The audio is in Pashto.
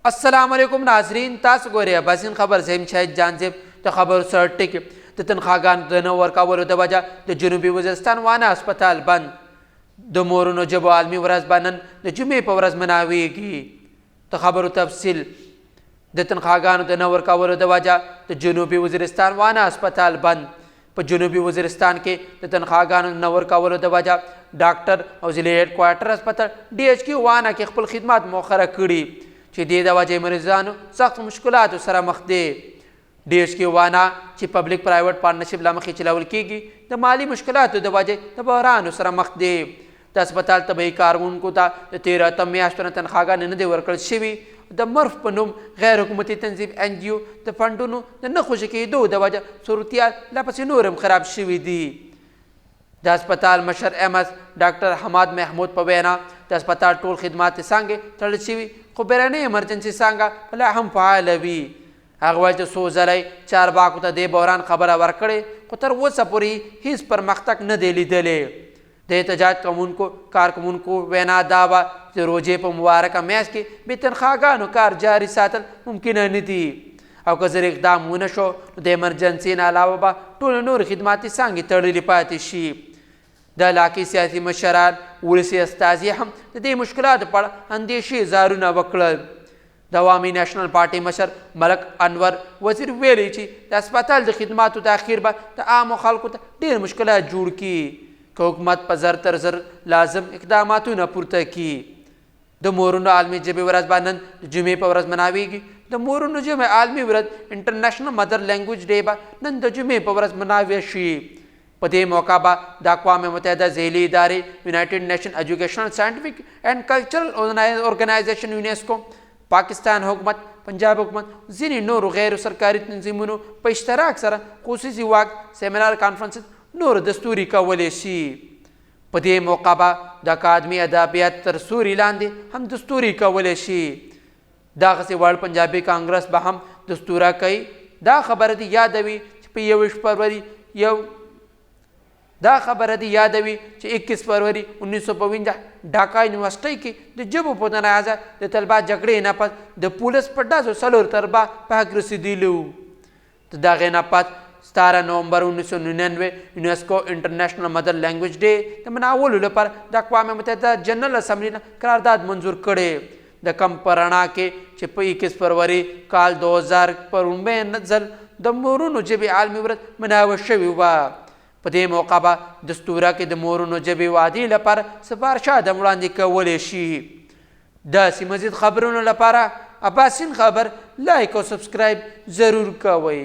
السلام علیکم ناظرین، تاسو ګورئ اباسین خبر. زیم شاهد جانزیب. د خبرو سره ټکی: د تنخواګانو د نه ورکولو د وجه د جنوبي وزیرستان وانا هسپتال بند. د مورونو ژبو عالمي ورځ به نن د جمعې په ورځ مناویږي. د خبرو تفصیل: د تنخواګانو د نه ورکولو د وجه د جنوبي وزیرستان وانا هسپتال بند. په جنوبي وزیرستان کې د تنخواګانو نه ورکولو د وجه ډاکټر او ضلعي هیډ کوارټر هسپتال ډي ایچ کیو وانا کې خپل خدمات موخره کړي، چې دې د وجې مریضانو سخت مشکلاتو سره مخ دي. ډي ایچ کیو وانا چې پبلک پرایویټ پارټنرشپ له مخې چلول کیږي، د مالي مشکلاتو د وجې د بحرانو سره مخ دي. د هسپتال طبي کارکوونکو ته د تېرو 8 میاشتو نه تنخواګانې نه دي ورکړل شوي. د مرف په نوم غیر حکومتي تنظیم این جي او د فنډونو د نه خوشې کېدو د وجه صورتحال لا پسې نور هم خراب شوي دي. د هسپتال مشر ایم اس ډاکټر حماد محمود په وینا، د هسپتال ټول خدماتي څانګې تړل شوي، خو بیړنۍ ایمرجنسي څانګه به لا هم فعاله وي. هغه ویل چې څو ځله یې چارواکو ته دې بحران خبره ورکړې، خو تر اوسه پورې هیڅ پرمختګ نه دی لیدلی. د احتجاج کوونکو کارکوونکو وینا دا وه چې روژې په مبارکه میاشت کې بې تنخواګانو کار جاري ساتل ممکنه نه دي، او که زر اقدام ونه شو نو د ایمرجنسي نه علاوه به ټولې نورې خدماتي څانګې تړلې پاتې شي. د علاقې سیاسي مشران، ولسي استازي هم د دې مشکلاتو په اړه اندېښې اظهارونه وکړل. د عوامي نېشنل پارټۍ مشر ملک انور وزیر ویلي چې د هسپتال د خدماتو تاخیر به د عامو خلکو ته ډېر مشکلات جوړ کړي، که حکومت په زر تر زر لازم اقداماتونه پورته کړي. د مورونو عالمي ژبې ورځ به نن د جمعې په ورځ مناویږي. د مورونو ژبې عالمي ورځ، انټرنیشنل مدر لینګویج ډے، به نن د جمعې په ورځ مناوي شي. په دې موقع به د اقوام متحده ذیلي ادارې یونایټډ نیشن ایجوکیشنل، ساینټیفک اینډ کلچرل اورګنایزیشن یونیسکو، پاکستان حکومت، پنجاب حکومت، ځینې نورو غیر سرکاري تنظیمونو په اشتراک سره خصوصي واک، سیمینار، کانفرنس، نور دستوري کولی شي. په دې موقع به د اکادمي ادبیات تر سوري لاندې هم دستوري کولی شي. دغسې ورلډ پنجابي کانګرس به هم دستوره کوي. دا خبره دې یاده وي چې په 21 فروری یو دا خبره دې یاده وي چې 21 فروری 1952 ډاکا یونیورسټۍ کې د ژبو په تنازع د طلبا جګړې نه پس د پولیس په ډزو څلور طلبا په حق رسېدلي وو. د دغې نه پس 17 نومبر 1999 یونیسکو انټرنیشنل مدر لینګویج ډے د مناولو لپاره د اقوام متحده جنرل اسمبلی نه قرارداد منظور کړی، د کم په رڼا کې چې په 21 فروری کال 2000 په لومړی ځل د مورونو ژبې عالمي ورځ مناوه شوې وه. په دې موقع به دستوره کې د مورونو ژبې وعدې لپاره سفارشات هم وړاندې کولی شي. داسې مزید خبرونو لپاره اباسین خبر لایک او سبسکرایب ضرور کوئ.